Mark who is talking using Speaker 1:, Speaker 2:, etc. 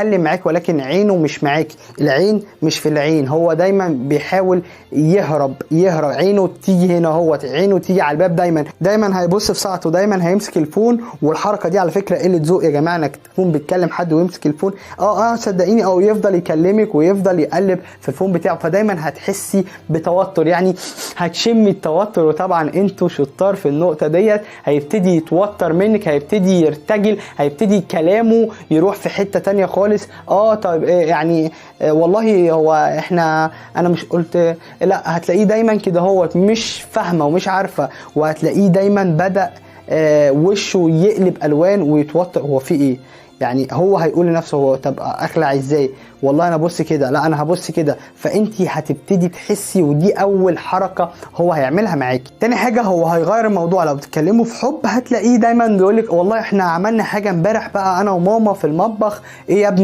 Speaker 1: معاك ولكن عينه مش معاك، العين مش في العين، هو دايما بيحاول يهرب يهرب، عينه تيجي هنا، هو عينه تيجي على الباب، دايما دايما هيبص في ساعته، دايما هيمسك ال phone. والحركة دي على فكرة قلة ذوق يا جماعه، انك تكون بتكلم حد ويمسك ال phone، صدقيني، او يفضل يكلمك ويفضل يقلب في ال phone بتاعه، فدايما هتحسي بتوتر، يعني هتشمي التوتر. وطبعا انتوا شطار في النقطة ديت، هيبتدي يتوتر منك، هيبتدي يرتجل، هيبتدي كلامه يروح في حتة تانية خالص. طيب إيه يعني، والله هو احنا انا مش قلت لا، هتلاقيه دايما كده هو مش فاهمه ومش عارفه، وهتلاقيه دايما بدأ وشه يقلب الوان ويتوتر، هو في ايه يعني، هو هيقول لنفسه هو طب اخلع ازاي، والله انا ابص كده، لا انا هبص كده. فانت هتبتدي تحسي، ودي اول حركة هو هيعملها معاكي. تاني حاجة هو هيغير الموضوع، لو بتتكلموا في حب هتلاقيه دايما بيقولك والله احنا عملنا حاجة امبارح بقى انا وماما في المطبخ، ايه يا ابني